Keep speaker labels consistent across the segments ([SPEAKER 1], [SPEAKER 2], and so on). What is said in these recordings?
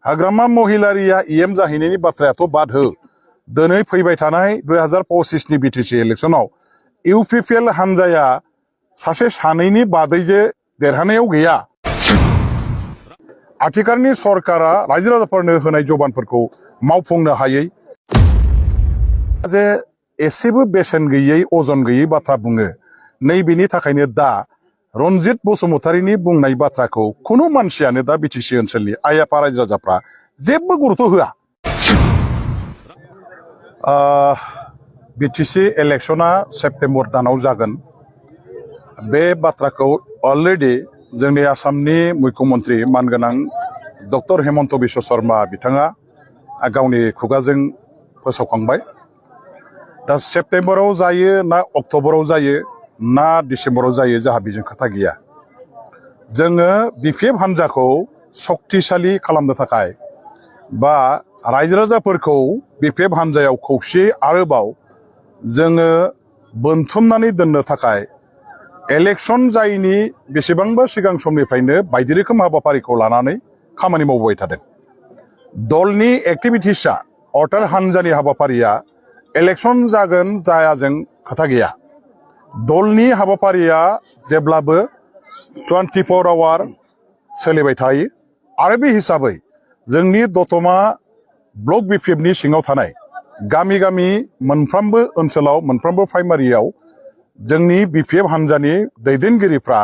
[SPEAKER 1] हाग्रामा महिलारिया EM जाहैनायनि बाथ्रायाथ' बाद हो दिनै फैबाय थानाय 2025 नि बिटिसि इलेक्शनाव इउपिपिएल हानजाया सासे सानैनि बादै जे देरहानायाव गैया। आथिखालनि सरकारा रायजो राजाफोरनो होनाय जबानफोरखौ मावफुंनो हायै जे एसेबो बेसेन गैयै अजन गैयै बाथ्रा बुङो। नैबेनि थाखायनो दा रनजित बसुमतारीनि बुंनाय बाथ्राखौ खुनु मानसियानो दा बिटिसि ओनसोलनि आइ आफा रायजो राजाफ्रा जेबो गुरुत्व होआ। बिटिसि इलेक्शना सेप्तेम्बर दानाव जागोन बे बाथ्राखौ अलरेडि जोंनि आसामनि मुख्यमन्त्री मानगोनां डक्टर हेमन्त बिश्व शर्मा बिथाङा गावनि खुगाजों फोसावखांबाय। दा सेप्तेम्बराव जायो ना अक्ट'बराव जायो ना डिसेम्बराव जायो जोंहा बेजों खोथा गैया। जोङो बिपिएफ हान्जाखौ शक्तिशाली खालामनो थाखाय बा रायजो राजाफोरखौ बिपिएफ हान्जायाव खौसेयै आरोबाव जोङो बोनथुमनानै दोननो थाखाय इलेक्शन जायैनि बेसेबांबा सिगां समनिफ्रायनो बायदि रोखोम हाबाफारिखौ लानानै खामानि मावबाय थादों। दलनि एक्टिभिटिसआ अर्टार हान्जानि हाबाफारिया इलेक्शन जागोन जायाजों खोथा गैया। दलनि हाबाफारिया जेब्लाबो 24 आवार सोलिबाय थायो आरो बे हिसाबै जोंनि दतमा ब्लक बिपिएफनि सिङाव थानाय गामि गामि मोनफ्रोमबो ओनसोलाव मोनफ्रोमबो प्राइमारियाव जोंनि बिपिएफ हान्जानि दैदेनगिरिफ्रा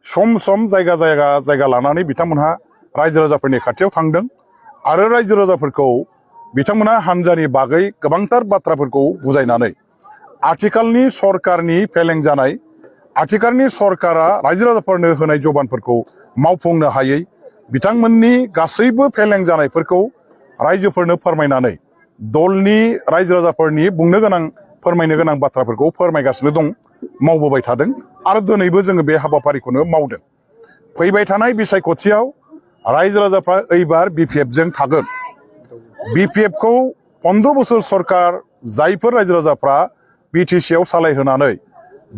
[SPEAKER 1] सम सम जायगा लानानै बिथांमोनहा रायजो राजाफोरनि खाथियाव थांदों आरो रायजो राजाफोरखौ बिथांमोनहा हान्जानि बागै गोबांथार बाथ्राफोरखौ बुजायनानै आथिखालनि सरकारनि फेलें जानाय आथिखालनि सरकारा रायजो राजाफोरनो होनाय जबानफोरखौ मावफुंनो हायै बिथांमोननि गासैबो फेलें जानायफोरखौ रायजोफोरनो फोरमायनानै दलनि रायजो राजाफोरनि बुंनो गोनां फोरमायनो गोनां बाथ्राफोरखौ फोरमायगासिनो दं, मावबोबाय थादों आरो दिनैबो जोङो बे हाबाफारिखौनो मावदों। फैबाय थानाय बिसायख'थियाव रायजो राजाफ्रा एबार बिपिएफजों थागोन। बिपिएफखौ 15 बोसोर सरकार जायफोर रायजो राजाफ्रा बिटिसिआव सालायहोनानै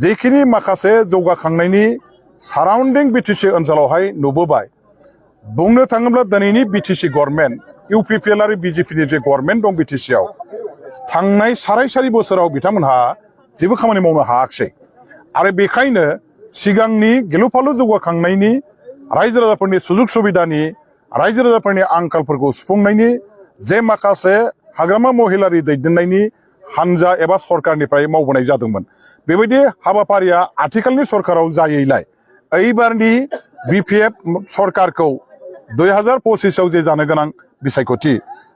[SPEAKER 1] जेखिनि माखासे जौगाखांनायनि साराउन्डिं बिटिसि ओनसोलावहाय नुबोबाय, बुंनो थाङोब्ला दिनैनि बिटिसि गभर्नमेन्ट इउपिपिएल आरो बिजेपिनि जे गभर्नमेन्ट दं बिटिसिआव थांनाय साराय बोसोराव बिथांमोनहा जेबो खामानि मावनो हायाखिसै आरो बेखायनो सिगांनि गिलु फालु जौगाखांनायनि रायजो राजाफोरनि सुजुग सुबिदानि रायजो राजाफोरनि आंखालफोरखौ सुफुंनायनि जे माखासे हाग्रामा महिलारि दैदेननायनि हान्जा एबा सरकारनिफ्राय मावबोनाय जादोंमोन, बेबायदि हाबाफारिया आथिखालनि सरकाराव जायैलाय एबारनि बिपिएफ सरकारखौ 2025आव जे जानो गोनां बिसायख'थि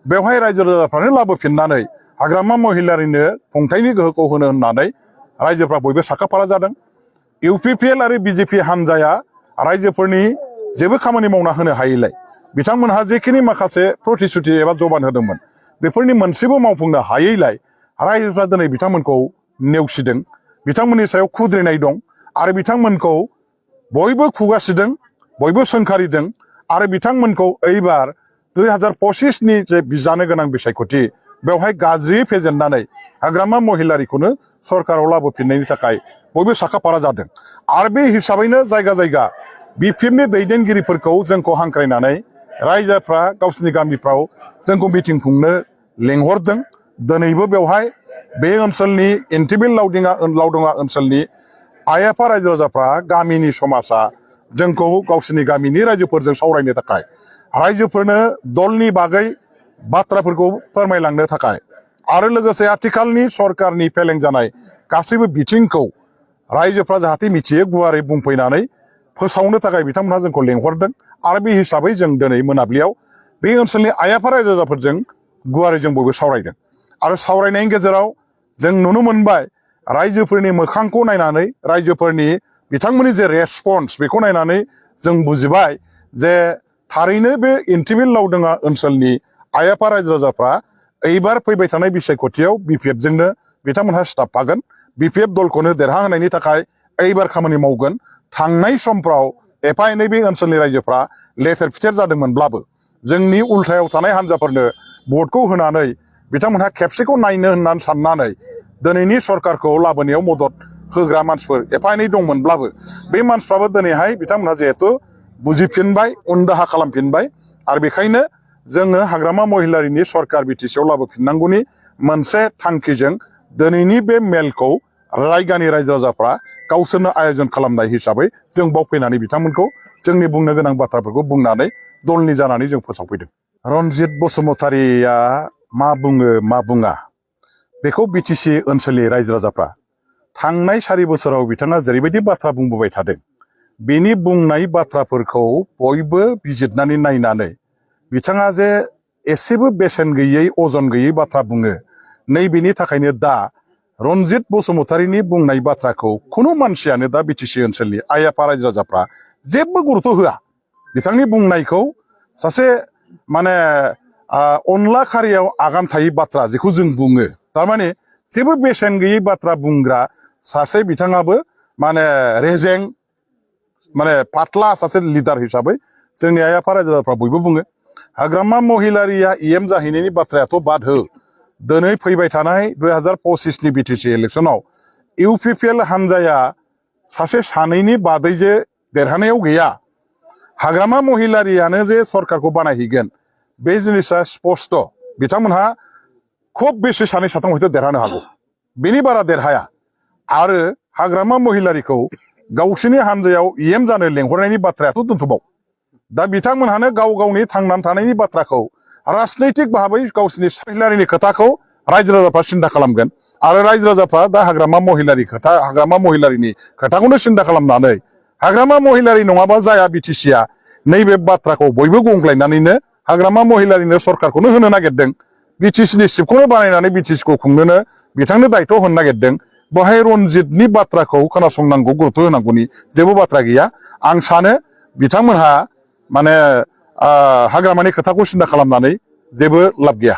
[SPEAKER 1] बेवहाय रायजो राजाफ्रानो लाबोफिननानै हाग्रामा महिलारिनो खुंथायनि गोहोखौ होनो होननानै रायजोफ्रा बयबो साखाफारा जादों। इउपिपिएल आरो बिजेपि हान्जाया रायजोफोरनि जेबो खामानि मावना होनो हायैलाय बिथांमोनहा जेखिनि माखासे प्रतिश्रुति एबा जबान होदोंमोन बेफोरनि मोनसेबो मावफुंनो हायैलाय रायजोफ्रा दिनै बिथांमोनखौ नेवसिदों, बिथांमोननि सायाव खुद्रिनाय दं आरो बिथांमोनखौ बयबो खुगासिदों, बयबो सोंखारिदों आरो बिथांमोनखौ एबार 2025 नि जे जानो गोनां बिसायख'थि बेवहाय गाज्रियै फेजेननानै हाग्रामा महिलारिखौनो सरकाराव लाबोफिननायनि थाखाय बयबो साखाफारा जादों। आरो बे हिसाबैनो जायगा बिपिएफनि दैदेनगिरिफोरखौ जोंखौ हांख्रायनानै रायजोफ्रा गावसिनि गामिफ्राव जोंखौ मिटिं खुंनो लेंहरदों। दिनैबो बेवहाय बे ओनसोलनि एन्टिबिल लावदङा ओनसोलनि आइ आफा रायजो राजाफ्रा गामिनि समाजा जोंखौ गावसिनि गामिनि रायजोफोरजों सावरायनो थाखाय रायजोफोरनो दलनि बागै बाथ्राफोरखौ फोरमायलांनो थाखाय आरो लोगोसे आथिखालनि सरकारनि फेलें जानाय गासैबो बिथिंखौ रायजोफ्रा जाहाथे मिथियो गुवारै बुंफैनानै फोसावनो थाखाय बिथांमोनहा जोंखौ लेंहरदों आरो बे हिसाबै जों दिनै मोनाबिलियाव बे ओनसोलनि आइ आफा रायजो राजाफोरजों गुवारै जों बयबो सावरायदों आरो सावरायनायनि गेजेराव जों नुनो मोनबाय रायजोफोरनि मोखांखौ नायनानै रायजोफोरनि बिथांमोननि जे रेसपन्स बेखौ नायनानै जों बुजिबाय जे थारैनो बे एन्टिबिल लावदङा ओनसोलनि आइ आफा रायजो राजाफ्रा एबार फैबाय थानाय बिसायख'थियाव बिपिएफजोंनो बिथांमोनहा सिथाबफागोन, बिपिएफ दलखौनो देरहाहोनायनि थाखाय एबार खामानि मावगोन। थांनाय समफ्राव एफा एनै बे ओनसोलनि रायजोफ्रा लेथेर फिथेर जादोंमोनब्लाबो जोंनि उल्थायाव थानाय हान्जाफोरनो भटखौ होनानै बिथांमोनहा खेबसेखौ नायनो होननानै साननानै दिनैनि सरकारखौ लाबोनायाव मदद होग्रा मानसिफोर एफा एनै दंमोनब्लाबो बे मानसिफ्राबो दिनैहाय बिथांमोनहा जिहेथु बुजिफिनबाय, उनदाहा खालामफिनबाय आरो बेखायनो जोङो हाग्रामा महिलारिनि सरकार बिटिसिआव लाबोफिननांगौनि मोनसे थांखिजों दिनैनि बे मेलखौ रायगानि रायजो राजाफ्रा गावसोरनो आयोजन खालामनाय हिसाबै जों बाव फैनानै बिथांमोनखौ जोंनि बुंनो गोनां बाथ्राफोरखौ बुंनानै दलनि जानानै जों फोसावफैदों। रनजित बसुमतारिया मा बुङो मा बुङा बेखौ बिटिसि ओनसोलनि रायजो राजाफ्रा थांनाय 4 बोसोराव बिथाङा जेरैबायदि बाथ्रा बुंबोबाय थादों बेनि बुंनाय बाथ्राफोरखौ बयबो बिजिरनानै नायनानै बिथाङा जे एसेबो बेसेन गैयै अजन गैयै बाथ्रा बुङो नैबेनि थाखायनो दा रनजित बसुमतारिनि बुंनाय बाथ्राखौ खुनु मानसियानो दा बिटिसि ओनसोलनि आइ आफा रायजो राजाफ्रा जेबो गुरुत्व होआ। बिथांनि बुंनायखौ सासे माने अनला खारियाव आगान थायै बाथ्रा जेखौ जों बुङो थारमाने जेबो बेसेन गैयै बाथ्रा बुंग्रा सासे बिथाङाबो माने रेजें माने पातला सासे लिडार हिसाबै जोंनि आइ आफा रायजो राजाफ्रा बयबो बुङो हाग्रामा महिलारिया इएम जाहैनायनि बाथ्रायाथ' बाद हो दिनै फैबाय थानाय 2025नि बिटिसि इलेक्सनाव इउपिपिएल हानजाया सासे सानैनि बादै जे देरहानायाव गैया हाग्रामा महिलारियानो जे सरकारखौ बानायहैगोन बे जिनिसा स्पष्ट बिथांमोनहा खुब बेसे सानै साथाम हयथ' देरहानो हागौ बेनि बारा देरहाया आरो हाग्रामा महिलारिखौ गावसिनि हानजायाव इएम जानो लेंहरनायनि बाथ्रायाथ' दोनथ'बाव दा बिथांमोनहानो गाव गावनि थांनानै थानायनि बाथ्राखौ राजनैतिक भाबै गावसिनि महिलारिनि खोथाखौ रायजो राजाफ्रा सिन्था खालामगोन आरो रायजो राजाफ्रा दा हाग्रामा महिलारिनि खोथाखौनो सिन्था खालामनानै हाग्रामा महिलारि नङाबा जाया बिटिसिआ नैबे बाथ्राखौ बयबो गंग्लायनानैनो हाग्रामा महिलारिनो सरकारखौनो होनो नागिरदों बिटिसिनि सिटखौनो बानायनानै बिटिसिखौ खुंनोनो बिथांनो दायथ' होनो नागिरदों बेवहाय रनजितनि बाथ्राखौ खोनासंनांगौ गुरुत्व होनांगौनि जेबो बाथ्रा गैया। आं सानो बिथांमोनहा माने हाग्रामानि खोथाखौ सिन्था खालामनानै जेबो लाब गैया।